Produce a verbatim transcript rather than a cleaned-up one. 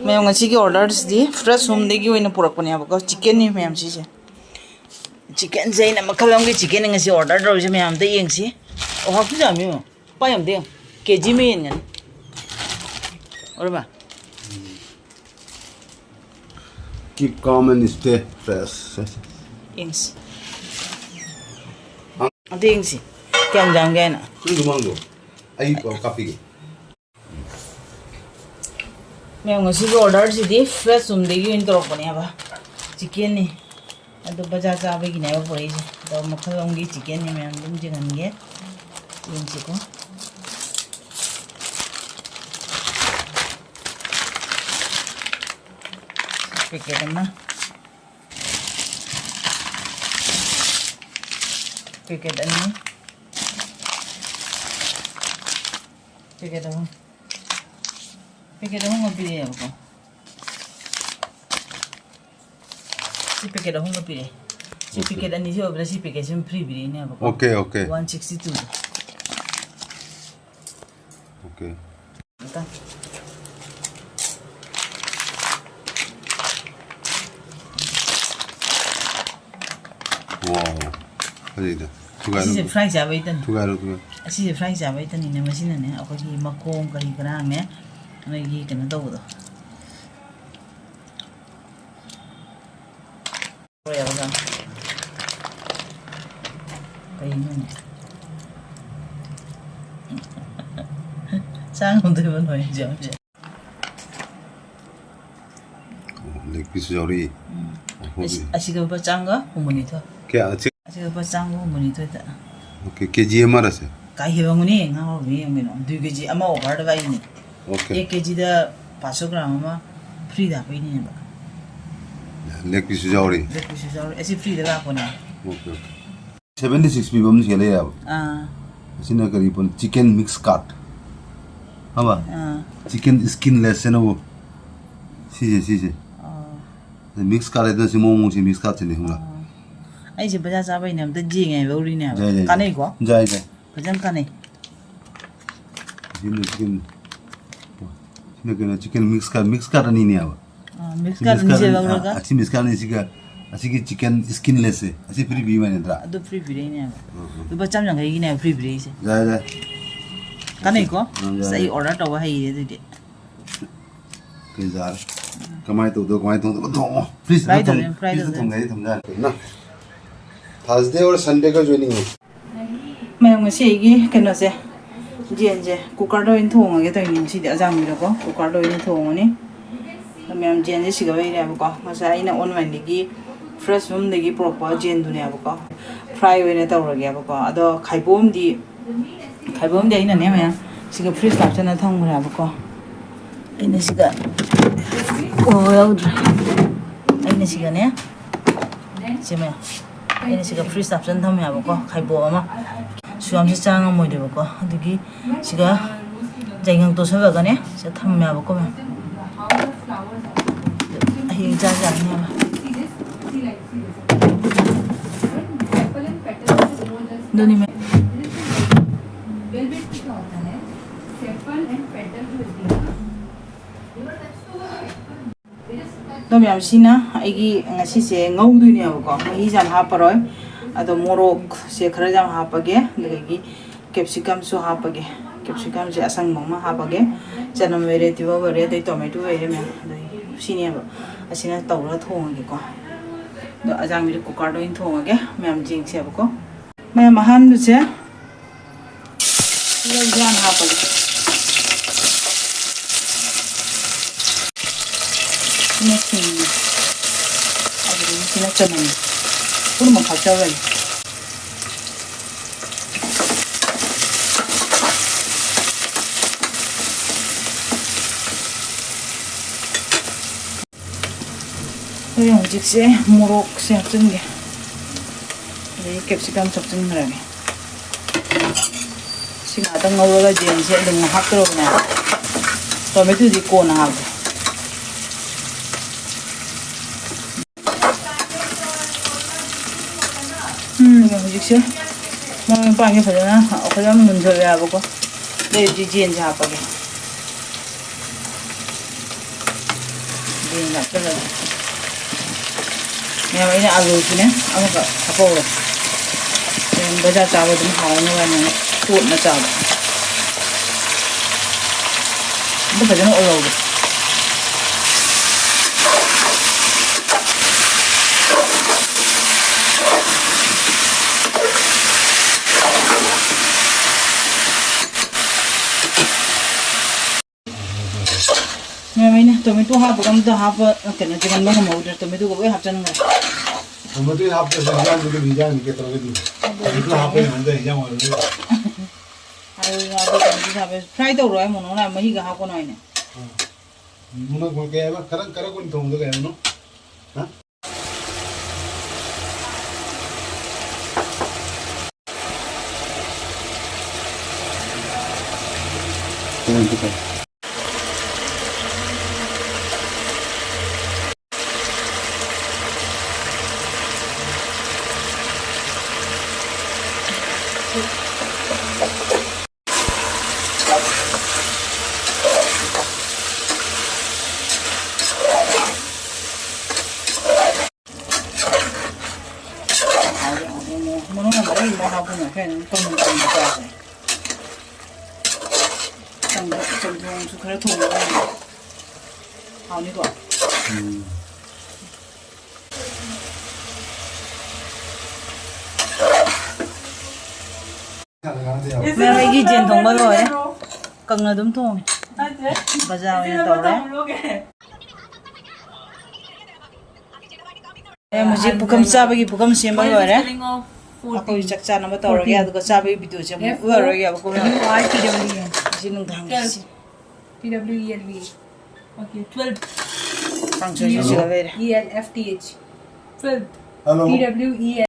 ꯃꯌꯥꯝ, ꯉꯁꯤꯒꯤ ꯑꯣꯔꯗꯔꯁꯤꯗꯤ ꯐ꯭ꯔꯦꯁ ꯍꯣꯝꯗꯒꯤ ꯑꯣꯏꯅ ꯄꯨꯔꯛꯄꯅꯦꯕꯀꯣ꯫ ꯆꯤꯛꯀꯟꯅꯤ ꯃꯌꯥꯝ ꯁꯤꯁꯦ꯫ ꯆꯤꯛꯀꯟꯁꯦ ꯑꯩꯅ ꯃꯈꯜ ꯑꯃꯒꯤ ꯆꯤꯛꯀꯟꯅꯤ ꯉꯁꯤ ꯑꯣꯔꯗꯔ ꯇꯧꯔꯤꯁꯦ꯫ ꯃꯌꯥꯝ ꯑꯝꯇ ꯌꯦꯡꯁꯤ꯫ ꯑꯣ, ꯍꯥꯎꯁꯨ ꯌꯥꯝꯃꯤ꯫ ꯄꯥꯏ ꯑꯝꯇ ꯌꯦꯡꯉꯨ꯫ ꯀꯦ ꯖꯤ ꯑꯃ ꯍꯦꯟꯒꯅꯤ꯫ ꯑꯣꯏꯔꯕ? Keep calm and stay fresh. ꯌꯦꯡꯁꯤ꯫ ꯑꯝꯇ ꯌꯦꯡꯁꯤ꯫ ꯀꯌꯥꯝ ꯌꯥꯝꯒꯦ ꯍꯥꯏꯅ꯫ ꯅꯪ ꯂꯨꯃꯥꯡꯗꯣ ꯑꯩ ꯀꯥꯞꯄꯤꯒꯦ꯫ ꯃꯌꯥꯝ, ꯉꯁꯤꯒꯤ ꯑꯣꯔꯗꯔꯁꯤꯗꯤ ꯐ꯭ꯔꯦꯁ ꯔꯨꯝꯗꯒꯤ ꯑꯣꯏꯅ ꯇꯧꯔꯛꯄꯅꯦꯕ꯫ ꯆꯤꯛꯀꯟꯅꯤ꯫ ꯑꯗꯣ ꯕꯖꯥꯔ ꯆꯥꯕꯒꯤꯅꯦꯕ ꯄꯨꯔꯛꯏꯁꯦ꯫ ꯑꯗꯣ ꯃꯈꯜ ꯑꯃꯒꯤ ꯆꯤꯛꯀꯟꯅꯤ ꯃꯌꯥꯝ, ꯑꯗꯨꯝ ꯌꯦꯡꯍꯟꯒꯦ꯫ ꯌꯦꯡꯁꯤꯀꯣ꯫ ꯄꯦꯀꯦꯠ ꯑꯃ꯫ ꯄꯦꯀꯦꯠ ꯑꯅꯤ꯫ ꯄꯦꯀꯦꯠ ꯑꯍꯨꯝ꯫ ꯄꯦꯀꯦꯠ ꯑꯍꯨꯝ ꯑꯃ ꯄꯤꯔꯛꯑꯦꯕꯀꯣ꯫ ꯁꯤ ꯄꯦꯀꯦꯠ ꯑꯍꯨꯝꯒ ꯄꯤꯔꯛꯑꯦ꯫ ꯁꯤ ꯑꯣꯀꯦ꯫ ꯄꯦꯀꯦꯠ ꯑꯅꯤꯁꯤ ꯑꯣꯏꯕꯗ ꯁꯤ ꯄꯦꯀꯦꯠꯁꯤ ꯑꯃ ꯐ꯭ꯔꯤ ꯄꯤꯔꯛꯏꯅꯦꯕꯀꯣ꯫ Okay, okay. ꯋꯥꯟ ꯁꯤꯛꯁꯇꯤ ꯇꯨꯗꯣ꯫ ꯑꯣꯀꯦ꯫ ꯑꯝꯇ꯫ ꯋꯥꯎ꯫ ꯐꯖꯩꯗ꯫ ꯊꯨꯒꯥꯏꯔꯣ꯫ ꯑꯁꯤꯁꯦ ꯐ꯭ꯔꯥꯏ ꯆꯥꯕꯩꯗꯅꯤ꯫ ꯊꯨꯒꯥꯏꯔꯣ, ꯊꯨꯒꯥꯏꯔꯣ꯫ ꯑꯁꯤꯁꯦ ꯐ꯭ꯔꯥꯏ ꯆꯥꯕꯩꯗꯅꯤꯅꯦ꯫ ꯃꯁꯤꯅꯅꯦ ꯑꯩꯈꯣꯏꯒꯤ ꯃꯈꯣꯡ ꯀꯔꯤ ꯀꯔꯥꯅꯦ, ꯅꯣꯏꯒꯤ ꯀꯩꯅꯣ ꯇꯧꯕꯗꯣ꯫ ꯀꯩꯅꯣꯅꯦ? ꯆꯥ ꯉꯝꯗꯣꯏꯕ ꯅꯣꯏ ꯌꯥꯝꯁꯦ꯫ ꯑꯣ, ꯂꯦꯒ ꯄꯤꯁꯁꯨ ꯌꯥꯎꯔꯤ꯫ ꯎꯝ꯫ ꯑꯣ, ꯍꯣꯏ꯫ ꯑꯁꯤ-, ꯑꯁꯤꯒ ꯂꯨꯄꯥ ꯆꯥꯝꯃꯒ ꯍꯨꯝꯐꯨꯅꯤꯊꯣꯏ꯫ ꯀꯌꯥ? ꯑꯁꯤ ꯑꯁꯤꯒ ꯂꯨꯄꯥ ꯆꯥꯝꯃꯒ ꯍꯨꯝꯐꯨꯅꯤꯊꯣꯏꯗ꯫ ꯑꯣꯀꯦ, ꯀꯦ ꯖꯤ ꯑꯃꯔꯁꯦ? ꯀꯥꯏ ꯍꯦꯕꯪꯅꯤ, ꯉꯥꯎꯔꯕ ꯌꯦꯡꯉꯤꯅꯣ꯫ ꯑꯗꯨꯏ ꯀꯦ ꯖꯤ ꯑꯃ ꯑꯣꯐꯔꯗ ꯂꯥꯛꯏꯅꯦ꯫ ꯑꯣꯀꯦ꯫ ꯑꯦꯛ ꯀꯦ ꯖꯤꯗ ꯄꯥꯁꯁꯣ ꯒ꯭ꯔꯥꯝ ꯑꯃ ꯐ꯭ꯔꯤꯗ ꯍꯥꯞꯄꯛꯏꯅꯦꯕ꯫ ꯂꯦꯒ ꯄꯤꯁꯁꯨ ꯌꯥꯎꯔꯤ꯫ ꯂꯦꯒ ꯄꯤꯁꯁꯨ ꯌꯥꯎꯔꯤ꯫ ꯑꯁꯤ ꯐ꯭ꯔꯤꯗ ꯂꯥꯛꯄꯅꯦ꯫ Okay, okay. ꯁꯚꯦꯟꯇꯤ ꯁꯤꯛꯁ ꯄꯤꯕ ꯑꯃꯁꯨ ꯂꯩꯌꯦꯕ꯫ ꯑꯥ꯫ ꯑꯁꯤꯅ ꯀꯔꯤ ꯄꯣꯠꯅꯣ? ꯆꯤꯀꯟ ꯃꯤꯛꯁ ꯀꯥꯠ꯫ ꯈꯪꯉꯕ? ꯑꯥ꯫ ꯆꯤꯀꯟ ꯁ꯭ꯀꯤꯟꯂꯦꯁ ꯍꯥꯏꯅꯕꯨ꯫ ꯁꯤꯁꯦ, ꯁꯤꯁꯦ꯫ ꯑꯣ꯫ ꯃꯤꯛꯁ ꯀꯥꯠ ꯍꯥꯏꯗꯅ ꯁꯤ ꯃꯑꯣꯡ ꯃꯑꯣꯡꯁꯤ ꯃꯤꯛꯁ ꯀꯥꯠꯁꯤꯅꯦ, ꯈꯪꯕ꯭ꯔꯥ? ꯑꯣ꯫ ꯑꯩꯁꯦ ꯕꯖꯥꯔ ꯆꯥꯕꯩꯅꯦ ꯑꯝꯇ ꯌꯦꯡꯉꯦ ꯂꯧꯔꯤꯅꯦꯕ꯫ ꯌꯥꯏ, ꯌꯥꯏ, ꯌꯥꯏ꯫ ꯀꯥꯟꯅꯩꯀꯣ? ꯌꯥꯏ, ꯌꯥꯏ꯫ ꯐꯖꯅ ꯀꯥꯟꯅꯩ꯫ ꯁꯤꯅ ꯆꯤꯀꯟ꯫ ꯅ ꯀꯩꯅꯣ, chicken mix cut, mix cut ꯑꯅꯤꯅꯦꯕ꯫ ꯑꯥ, mix cut ꯑꯅꯤꯁꯦ ꯂꯧꯔꯒ? ꯑꯥ, ꯑꯁꯤ mix cut ꯑꯅꯤꯁꯤꯒ ꯑꯁꯤꯒꯤ chicken skinless ꯁꯦ, ꯑꯁꯤ free ꯄꯤꯕ ꯅꯠꯇ꯭ꯔꯥ? ꯑꯗꯨ free ꯄꯤꯔꯛꯏꯅꯦꯕ꯫ ꯎꯝ, ꯎꯝ꯫ ꯂꯨꯄꯥ ꯆꯥꯝ ꯌꯥꯡꯈꯩꯒꯤꯅꯦꯕ free ꯄꯤꯔꯛꯏꯁꯦ꯫ ꯌꯥꯏ, ꯌꯥꯏ꯫ ꯀꯥꯟꯅꯩꯀꯣ? ꯎꯝ, ꯌꯥꯏ, ꯑꯁ, ꯑꯩ ꯌꯥꯏ꯫ Order ꯇꯧꯕ ꯍꯩꯔꯦ ꯑꯗꯨꯗꯤ꯫ ꯀꯩ ꯖꯥꯔ? ꯀꯃꯥꯏꯅ ꯇꯧꯗꯣꯏꯅꯣ? ꯀꯃꯥꯏꯅ ꯊꯣꯡꯗꯣꯏꯅꯣ? ꯊꯣꯡꯉꯣ꯫ Fridge ꯇ ꯐ꯭ꯔꯥꯏ ꯊꯝ-, ꯇꯧꯗꯣꯏꯅꯦ, ꯐ꯭ꯔꯥꯏ fridge ꯇ ꯇꯧꯗꯣꯏꯅꯦ꯫ ꯊꯝꯒꯦ ꯍꯥꯏꯗꯤ ꯊꯝꯖꯔꯦ꯫ ꯀꯩꯅꯣ? Thursday or Sunday ꯒꯁꯨ ꯑꯣꯏꯅꯤꯡꯉꯤ꯫ ꯃꯌꯥꯝ, ꯉꯁꯤ ꯑꯩꯒꯤ ꯀꯩꯅꯣꯁꯦ, ꯖꯦꯟꯁꯦ cooker ꯗ ꯑꯣꯏꯅ ꯊꯣꯡꯉꯒꯦ ꯇꯧꯔꯤꯅꯦ ꯉꯁꯤꯗꯤ, ꯑꯖꯥꯡꯕꯤꯗꯀꯣ cooker ꯗ ꯑꯣꯏꯅ ꯊꯣꯡꯉꯅꯤ꯫ ꯑꯗꯣ ꯃꯌꯥꯝ, ꯖꯦꯟꯁꯦ ꯁꯤꯒ ꯂꯩꯔꯦꯕꯀꯣ꯫ ꯉꯁꯥꯏ ꯑꯩꯅ online ꯗꯒꯤ Fresh Home ꯗꯒꯤ ꯄꯨꯔꯛꯄ ꯖꯦꯟꯗꯨꯅꯦꯕꯀꯣ꯫ Fry ꯑꯣꯏꯅ ꯇꯧꯔꯒꯦꯕꯀꯣ꯫ ꯑꯗꯣ ꯈꯥꯏꯕꯣꯝꯗꯤ, ꯈꯥꯏꯕꯣꯝꯗꯤ ꯑꯩꯅꯅꯦ ꯃꯌꯥꯝ, ꯁꯤꯒ fridge ꯇ ꯍꯥꯞꯆꯤꯟꯅ ꯊꯝꯈ꯭ꯔꯦꯕꯀꯣ꯫ ꯑꯩꯅ ꯁꯤꯒ, ꯑꯣ, ꯌꯥꯎꯗ꯭ꯔꯦ꯫ ꯑꯩꯅ ꯁꯤꯒꯅꯦ, ꯁꯤ ꯃꯌꯥꯝ, ꯑꯩꯅ ꯁꯤꯒ fridge ꯇ ꯍꯥꯞꯆꯤꯟꯅ ꯊꯝꯃꯦꯕꯀꯣ, ꯈꯥꯏꯕꯣꯝ ꯑꯃ꯫ ꯁꯨ ꯌꯥꯝꯁꯤ ꯆꯥ ꯉꯝꯃꯣꯏꯗꯣꯏꯕꯀꯣ꯫ ꯑꯗꯨꯒꯤ ꯁꯤꯒ ꯌꯥꯏꯉꯪ ꯇꯣꯠꯁꯜꯂꯒꯅꯦ, ꯁꯤꯗ ꯊꯝꯃꯦꯕꯀꯣ ꯃꯌꯥꯝ꯫ ꯍꯌꯦꯡ ꯆꯥ ꯌꯥꯅꯦꯕ꯫ ꯑꯗꯨꯅꯤ ꯃꯌꯥꯝ꯫ ꯑꯗꯣ ꯃꯌꯥꯝ, ꯁꯤꯅ ꯑꯩꯒꯤ ꯉꯁꯤꯁꯦ ꯉꯧꯗꯣꯏꯅꯦꯕꯀꯣ꯫ ꯃꯍꯤꯁꯦ ꯌꯥꯝ ꯍꯥꯞꯄꯔꯣꯏ꯫ ꯑꯗꯣ ꯃꯣꯔꯣꯛꯁꯦ ꯈꯔ ꯌꯥꯝ ꯍꯥꯞꯄꯒꯦ, ꯑꯗꯨꯗꯒꯤ capsicum ꯁꯨ ꯍꯥꯞꯄꯒꯦ꯫ Capsicum ꯁꯦ ꯑꯁꯪꯕ ꯑꯃ ꯍꯥꯞꯄꯒꯦ꯫ ꯆꯅꯝ ꯂꯩꯔꯦ, ꯇꯤꯜꯍꯧ ꯂꯩꯔꯦ, ꯑꯗꯩ tomato ꯂꯩꯔꯦ ꯃꯌꯥꯝ꯫ ꯑꯗꯩ ꯁꯤꯅꯦꯕ꯫ ꯑꯁꯤꯅ ꯇꯧꯔꯒ ꯊꯣꯡꯉꯒꯦꯀꯣ꯫ ꯑꯗꯣ ꯑꯖꯥꯡꯕꯤꯗꯤ cooker ꯗ ꯑꯣꯏꯅ ꯊꯣꯡꯉꯒꯦ꯫ ꯃꯌꯥꯝ ꯌꯦꯡꯁꯦꯕꯀꯣ꯫ ꯃꯌꯥꯝ, ꯑꯍꯥꯟꯕꯁꯦ ꯇꯤꯜꯍꯧꯁꯦ ꯍꯥꯟꯅ ꯍꯥꯞꯄꯒꯦ꯫ ꯁꯤꯅ ꯁꯤꯡꯅꯤ꯫ ꯑꯗꯨꯗꯒꯤ ꯁꯤꯅ ꯆꯅꯝꯅꯤ꯫ ꯄꯨꯝꯅꯃꯛ ꯊꯥꯛꯆꯔꯒꯦ꯫ ꯑꯩ ꯍꯧꯖꯤꯛꯁꯦ ꯃꯣꯔꯣꯛꯁꯦ ꯍꯥꯞꯆꯤꯟꯒꯦ꯫ ꯑꯗꯒꯤ capsicum ꯁꯨ ꯍꯥꯞꯆꯤꯟꯈ꯭ꯔꯒꯦ꯫ ꯁꯤ ꯉꯥꯛꯇꯪ ꯉꯧꯔꯒ ꯖꯦꯟꯁꯦ ꯑꯗꯨꯝ ꯍꯥꯞꯇꯧꯔꯕꯅꯦꯕ꯫ Tomato ꯗꯤ ꯀꯣꯟꯅ ꯍꯥꯞꯀꯦ꯫ ꯎꯝ, ꯍꯧꯖꯤꯛꯁꯦ ꯃꯔꯣꯏ ꯃꯄꯥꯡꯁꯦ ꯐꯖꯅ, ꯐꯖꯅ ꯃꯨꯟꯖꯜꯂꯛꯑꯦꯕꯀꯣ꯫ ꯑꯗꯩ ꯍꯧꯖꯤꯛ ꯖꯦꯟꯁꯦ ꯍꯥꯞꯄꯒꯦ꯫ ꯌꯦꯡ ꯂꯥꯛꯆꯔꯒꯦ꯫ ꯃꯌꯥꯝ, ꯑꯩꯅ ꯑꯂꯨꯁꯤꯅꯦ ꯑꯃꯈꯛ ꯍꯥꯞꯍꯧꯔꯦ꯫ ꯍꯌꯦꯡ ꯕꯖꯥꯔ ꯆꯥꯕ ꯑꯗꯨꯝ ꯍꯥꯎꯅꯕ ꯍꯥꯏꯅ ꯇꯣꯠꯅ ꯆꯥꯕ꯫ ꯑꯝꯇ ꯐꯖꯅ ꯑꯣꯠꯍꯧꯒꯦ꯫ ꯃꯌꯥꯝ, ꯑꯩꯅ ꯇꯣꯃꯦꯇꯣ ꯍꯥꯞꯄꯒ ꯑꯝꯇ ꯍꯥꯞꯄ, ꯀꯩꯅꯣ, ꯆꯤꯡꯍꯟꯕ ꯉꯝꯍꯧꯗ꯭ꯔꯦ꯫ ꯇꯣꯃꯦꯇꯣꯒ ꯂꯣꯏ ꯍꯥꯞꯆꯟꯈ꯭ꯔꯦ꯫ ꯇꯣꯃꯦꯇꯣ ꯍꯥꯞꯇ꯭ꯔꯁꯨ ꯍꯤꯟꯖꯥꯡꯗꯨꯗꯤ ꯍꯤꯟꯖꯥꯡꯅꯤ ꯀꯩꯗꯧꯔꯒꯦ ꯑꯗꯨꯗꯤ? ꯑꯗꯨꯗꯤ ꯑꯗꯨ ꯍꯥꯞꯄ ꯆꯨꯝꯃꯦ꯫ ꯌꯥꯅꯤꯗ ꯍꯤꯟꯖꯥꯡ ꯑꯣꯏꯔꯕꯅꯤꯅ꯫ ꯑꯗꯨ ꯍꯥꯞꯄ ꯇꯣꯃꯦꯇꯣ ꯍꯥꯞꯄꯦ꯫ ꯐ꯭ꯔꯥꯏ ꯇꯧꯔꯣ ꯍꯥꯏ ꯃꯣꯅꯣꯅ, ꯃꯍꯤꯒ ꯍꯥꯞꯀꯅꯣ ꯍꯥꯏꯅꯦ꯫ ꯑꯥ꯫ ꯃꯣꯅꯣ ꯀꯩ ꯍꯥꯏꯕ? ꯈꯔ, ꯈꯔ ꯀꯨꯏꯅ ꯊꯣꯡꯕꯗꯣ ꯀꯩ ꯍꯥꯏꯕꯅꯣ? ꯍꯥ? ꯃꯔꯨ ꯃꯔꯥꯡ ꯑꯔꯤꯕ ꯍꯥꯞꯄꯅ ꯈꯔ ꯑꯗꯨꯝ ꯀꯪꯅ ꯀꯪꯅ ꯆꯥꯁꯦ꯫ ꯆꯝꯊꯣꯡ-, ꯆꯝꯊꯣꯡꯁꯨ ꯈꯔ ꯊꯣꯡꯕ ꯑꯣꯏꯅ ꯍꯥꯎꯅꯤꯀꯣ? ꯎꯝ꯫ ꯃꯦꯝ, ꯑꯩꯒꯤ ꯌꯦꯟ ꯊꯣꯡꯕ ꯂꯣꯏꯔꯦ꯫ ꯀꯪꯅ ꯑꯗꯨꯝ ꯊꯣꯡꯉꯦ꯫ ꯕꯖꯥꯔ ꯑꯣꯏꯅ ꯇꯧꯔꯦ꯫ ꯃꯦꯝ, ꯍꯧꯖꯤꯛ ꯄꯨꯈꯝ ꯆꯥꯕꯒꯤ ꯄꯨꯈꯝ ꯁꯦꯝꯕ ꯂꯣꯏꯔꯦ꯫ ꯑꯩꯈꯣꯏ ꯆꯥꯛ ꯆꯥꯅꯕ ꯇꯧꯔꯒꯦ, ꯑꯗꯨꯒ ꯆꯥꯕꯒꯤ ꯚꯤꯗꯤꯑꯣꯁꯦ ꯑꯃꯨꯛ ꯎꯠꯂꯔꯣꯏꯒꯦꯕꯀꯣ, ꯃꯦꯝ꯫ ꯉꯁꯤ ꯅꯨꯡꯗꯥꯡꯒꯤꯁꯤ꯫ P W E L V. Okay, twelve. ꯀꯥꯡꯁꯣꯏꯁꯨ ꯁꯤꯒ ꯂꯩꯔꯦ꯫ E L F T H. Twelve. Hello. P W E L V.